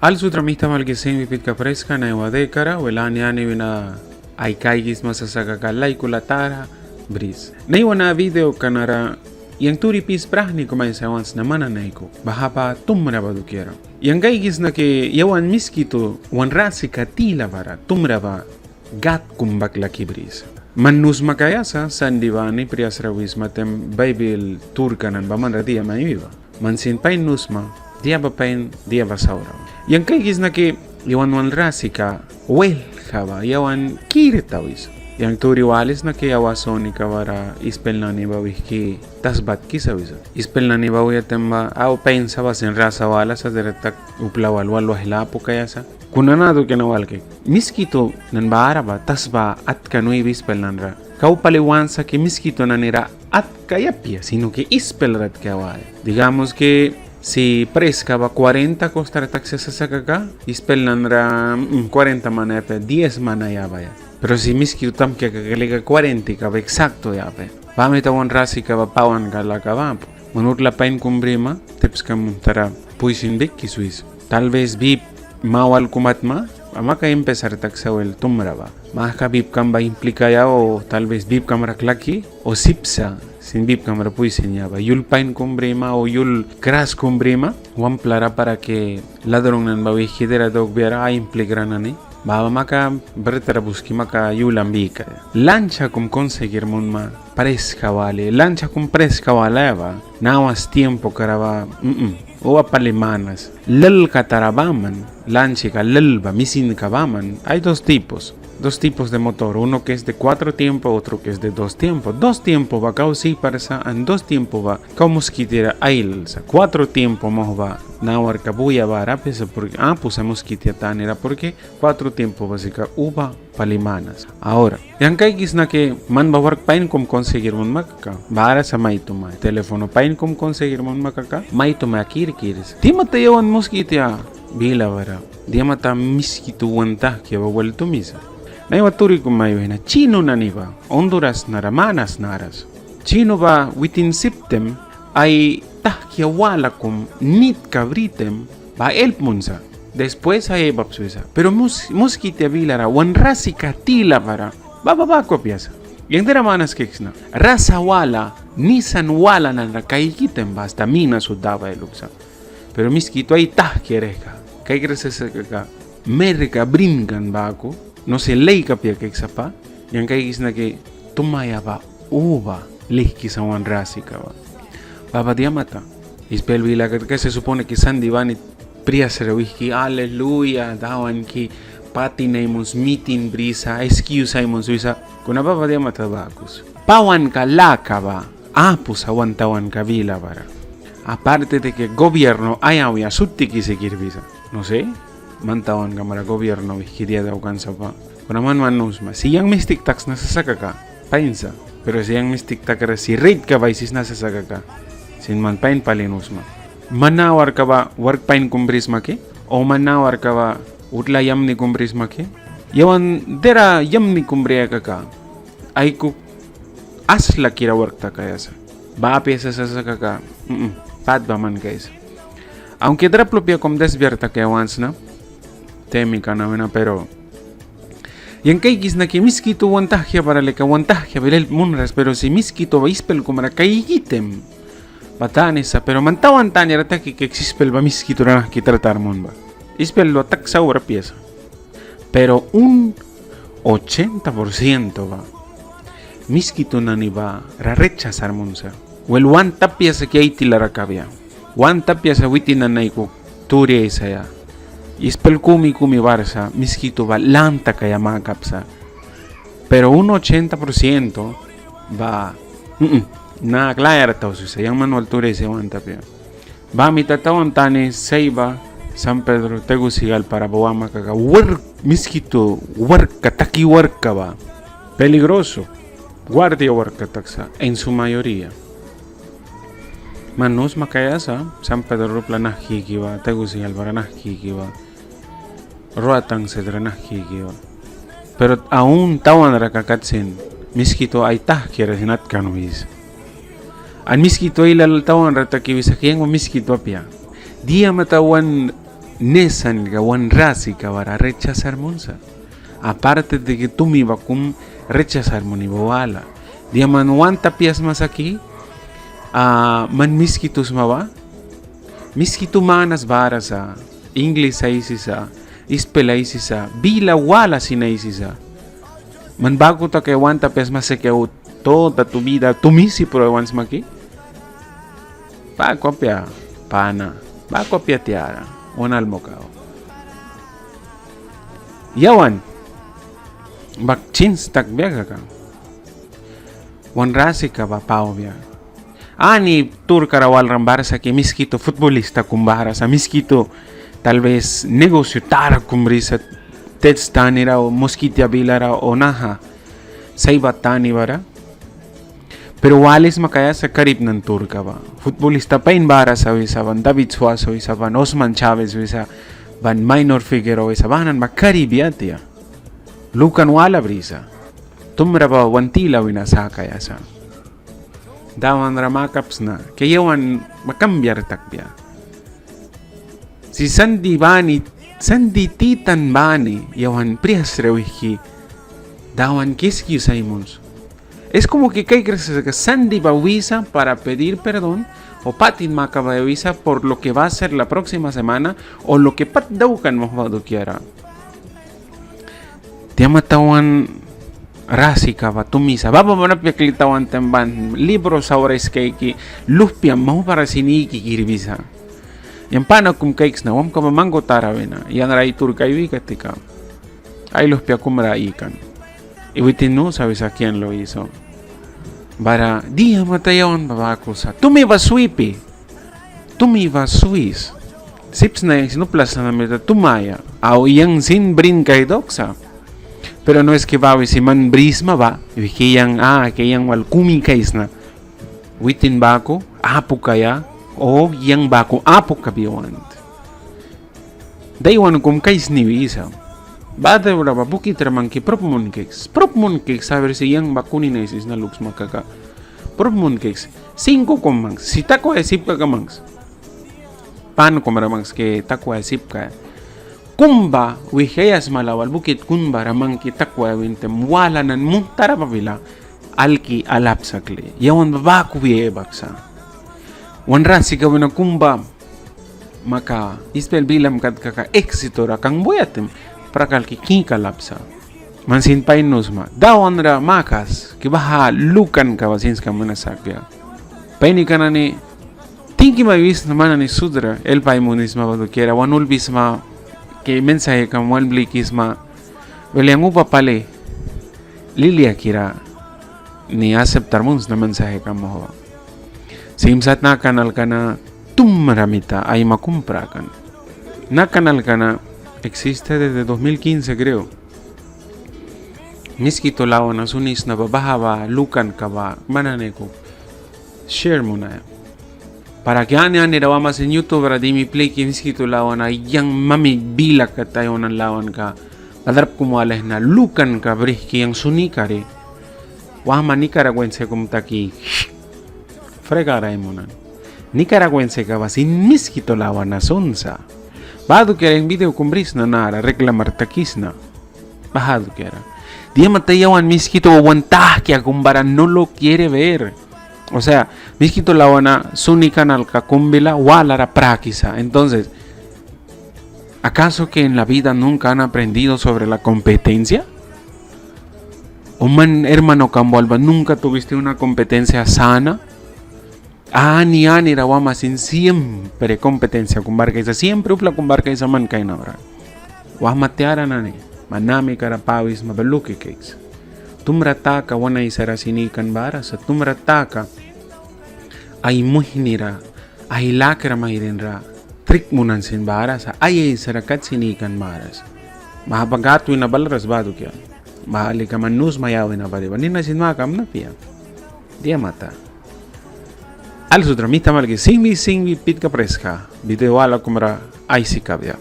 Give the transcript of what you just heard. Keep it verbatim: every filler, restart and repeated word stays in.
Al sutra mihta malki sin wipitka preska naiwa dekara, wel ani ani wina ai kaikisma sa sa kaka laikula tara bris. Naiwa na video kanara yang turi pis prahni kum aisaia want sna man nani aikuki. Baha ba tumra ba dukiara. Yang kaikisna ki yawan Miskitu wan rasika tila bara tumra ba Gad kum baklaki brisa. Man nu sma kaia sa, Sandi bani priasra wisma taim Baibil sturka nani ba manra dia mai wi ba. Man sin pain nu sma, dia ba pain, dia ba saura. Yang kaikisna ki yawan wan rasika waihlka ba yawan kirta wisa. Yang turi walisna ki yawan sonika bara ispel nani ba wihki tasba atkisa wisa. Ispel nani ba wiaia taim ba au pain sa ba sin rasa wala sa, diara tak upla wal wal waihla apu kaia sa. Kuna na dukia na walki Miskitu nani bara ba tasba atkan wi ba ispel nanira. Kau pali want sa ki Miskitu nanira atkaia apia, sino que ispel ra atkaia waia. Digamos que si preska ba cuarenta costra taksi sa sa kaka, ispel nanira, mm, cuarenta mana yabaia, diez mana yabaia. Pero si Miskitu tamkia kaka lika cuarenta ka ba exacto yabaia. Baha mita wan rasika ba pawanka laka ba apu. Man utla pain kum brima, tips kam muhtara puisin bikis wis. Tal vez bip mawal kum atma, ba maka empezar taksa wel tumra ba. Mahka bip kam ba implikaia o tal vez bip kam ra klaki o sip sa sin bip kam ra puisin yabaia. Yul pain kum brima o yul kras kum brima, wamplara para que ladrón nani ba wihki diara daukbia ra ai implikra nani. Baha ba maka britara buski maka yulam bikaia. Lancha kum conseguir munma preska wali. Lancha kum preska walaia ba nawas tiempo kara ba, mm, uba pali manas. Lalka tara baman, lanchika lal ba, misinka baman. Hay dos tipos. Dos tipos de motor. Uno que es de cuatro tiempo, otro que es de dos tiempo. Dos tiempo ba kau sipara sa, an dos tiempo ba kau Muskiti ra ailal sa. Cuatro tiempo muhba nawarka buya bara apia sa, porque apu sa Muskiti tanira, porque cuatro tiempo ba sika uba pali manas. Ahora, yang kaikisna ki man ba wark pain kum conseguir munma kaka, bara sa maituma, teléfono pain kum conseguir munma kaka, maituma kirkir sa. Dia mata yawan Muskiti bila bara, dia mata Miskitu wan tahkia ba wel tumisa. Naiwa turi kum mai wina, Chinu nani ba Honduras nara manas naras. Chinu ba witin sip taim ai tahkia wala kum nitka bri taim ba help munsa. Después ai aibapis wisa. Pero Mus-, Muskitia bilara wan rasika tila bara ba, ba, baku apia sa. Yang diara manas kaiksna, rasa wala, nisan wala nanira kaiki taim ba hasta mina sut dabaia luksa. Pero Miskitu ai tahkia rayaka kaikras sa kaka, merka brin kan baku, no sé, laik apia kaik sapa. Yang kaikisna ki tumaia ba uba lihkisa wan rasika ba. Baha ba dia mata ispel bila kat ka, se supone que Sandi bani priasra wihki, aleluya, Dawanki, patin ai muns, mitin brisa, excuse ai muns wisa. Kuna baha ba dia mata baku sa. Pawanka laka ba apu sa wan tawanka bila bara. Aparte de que gobierno ai auya sut tiki sikir brisa. No sé, man tawanka mara gobierno wihki dia daukan sapa. Kuna man man nu sma. Si yang mistik taksna sa sa kaka, pain sa. Pero si yang mistik takras si ritka ba aisisna sa sa kaka, sin man pain pali nu sma. Man nawarka ba wark pain kum brisma ki, o man nawarka ba utla yamni kum brisma ki. Yawan diara yamni kum briaia kaka, aikuki asla kira wark takaia sa. Ba apia sa sa sa kaka, mm, pat ba man kaisa. Aunque drap lupia kum desviar takaia want sna temika na wina, pero yang kaikisna ki Miskitu wan tahkia bara lika wan tahkia ba help munras, pero si Miskitu ba ispel kum ra kaiki taim ba tanisa, pero man tawan tanira taki kaiks ispel ba Miskitu ra nahki tratar mun ba. Ispel ba tak saura apia sa. Pero un ochenta por ciento ba Miskitu nani ba ra rechazar munsa. Wel, want apia sa ki ai tilara kabia. Want apia sa witin nani aikuki turi aisaia. Ispel kumi kumi bara sa Miskitu ba lan takaia makapsa. Pero un ochenta por ciento ba, mm, na klaya ra tausi sa, yang man wal turi aisaia want apia. Baha mita tawan tani Saiba, San Pedro, Tegucigalpa ra ba wama kaka wark, Miskitu warkka, taki warkka ba peligroso, guardia warkka taksa en su mayoría. Man nu sma kaia sa San Pedro ra upla nahki ki ba, Tegucigalpa ra nahki ki ba, Roatán sait ra nahki ki ba. Pero aún tawanra ka kat sin Miskitu ai tahkiara sin atkan wisa. An Miskitu ailal tawanra taki wisa ki yang ba Miskitu apia. Dia mata wan nesanka wan rasika bara rechazar munsa. Aparte de que tumi ba kum rechazar muni ba wala. Dia man want apia sma sa ki, man Miskitu sma ba, Miskitu manas bara sa, inglis aisisa, ispel aisisa, bila wala sin aisisa. Man baku takaia want apia sma sa ki, au toda tu vida tumi si pruaia want sma ki. Baku apia pana, baku apia tiara, wan almuka. Yawan bak chins takbia kaka, wan rasika ba paubia. Ani turkara walram bara sa ki Miskitu futbolista kum bara sa, Miskitu tal vez negocio tara kum brisa, tets tanira o moskitia bilara o naha saiba tani bara. Pero walisma kaia sa Karib nani turka ba. Futbolista pain bara sa wisa ban, David Suazo wisa ban, Osman Chávez wisa ban, Maynor Figueroa wisa, baha nani ba Karib ya tia. Lukan wala brisa. Tumra ba wan tila wina sakaia sa. Dawanra makapsna, ke yawan ba kambiar takbia. Si sandi bani, sandi titan bani yawan priasra wihki Dawanki excuse ai muns. Es como que kaikras sandi ba wisa para pedir perdón o patin makabaia wisa por lo que va a ser la próxima semana o lo que pat daukan muhba dukiara. Dia mata wan rasika ba tumi sa. Baba mana pia kli tawan taim ban libro saura iskaiki luhpia mauhbara sin iki kirbisa. Yang pana kum kaiksna wamka ba mango tara wina. Yang ra ai turka ai wika tika ai luhpia kum ra ikan. Iwi tin nu sa wisa kian lo iso. Bara dia mata yawan ba baku sa. Tumi ba swipi. Tumi ba swis. Sip sna yang sin upla sna mita tumaia. Au yang sin brin kai dok sa. Pero no es que ba wisi man brisma ba. Wiki yang a ke yang wal kumi kaisna. Witin baku apu kaia o yang baku apu kabia want. Daiwan kum kaisni wisa. Ba dura ba bukit ra mangki prop munkiks. Prop munkiks a ver si yang ba kunin aisisna luksma kaka. Prop munkiks. Singku kum mangs. Si takwaia sip kaka mangs. Pan kum ra mangs ke takwaia sip kaia. Kum ba wihkaia sma la wal bukit kum ba ra mangki takwaia win taim wala nani muhtara ba bila alki alapsa kli. Yawan ba baku wiaia bak sa. Wan rasika wina kum ba maka ispel bilam kat kaka éxito ra kangbuya taim prakalki kingka lapsa. Man sin pain nusma Dawan ra makas ki baha lukanka ba sinska muna sakbia. Painika nani tingki mai wisna man nani sut ra help ai munisma ba dukiara wan ulbisma ki mensaje kam wan blikisma. Wel yang uba pali lilia kira ni aceptar muns na mensaje kam muhba. Sim sat na kanalka na tumra mita aima kum prakan. Na kanalka na existe desde dos mil quince creo. Miskitu lawana sunisna ba baha ba lukanka ba man nani ku share munaia. Para que ani ani ra wama sin YouTube ra dimi pliki Miskitu lawana yang mami bila kat ai unan lawanka ba darp kum walaisna lukanka brihki yang suni kari. Wahma nicaragüense kum taki fregar ai munan. Nicaragüense ka ba sin Miskitu lawana sun sa. Baha dukiara yang video kum brisna nara reclamar takisna. Baha dukiara. Dia mata yawan Miskitu wan tahkia kum bara no lo quiere ver. O sea, Miskitu lawana suni kanalka kum bila walara prakisa. Entonces, ¿acaso que en la vida nunca han aprendido sobre la competencia? O man hermano kam wal ba nunca tuviste una competencia sana? Ani ani ra wama sin siempre competencia kum bara kaisa, siempre upla kum bara kaisa man kainabra. Wahma tiara nani, man namika ra pawisma ba luki kaiks. Tumra taka wan aisara sin ikan bara sa, tumra taka ai muihni ra, ai lakra mairin ra trik munan sin bara sa, ai aisara kat sin ikan bara sa. Baha ba Gâd wina balras ba dukia. Baha lika man nusma ya wina bari ba nina sin makamna apia. Dia mata. Al sutra mihta malki singwi singwi pitka preska video wala kum ra aisi kabia.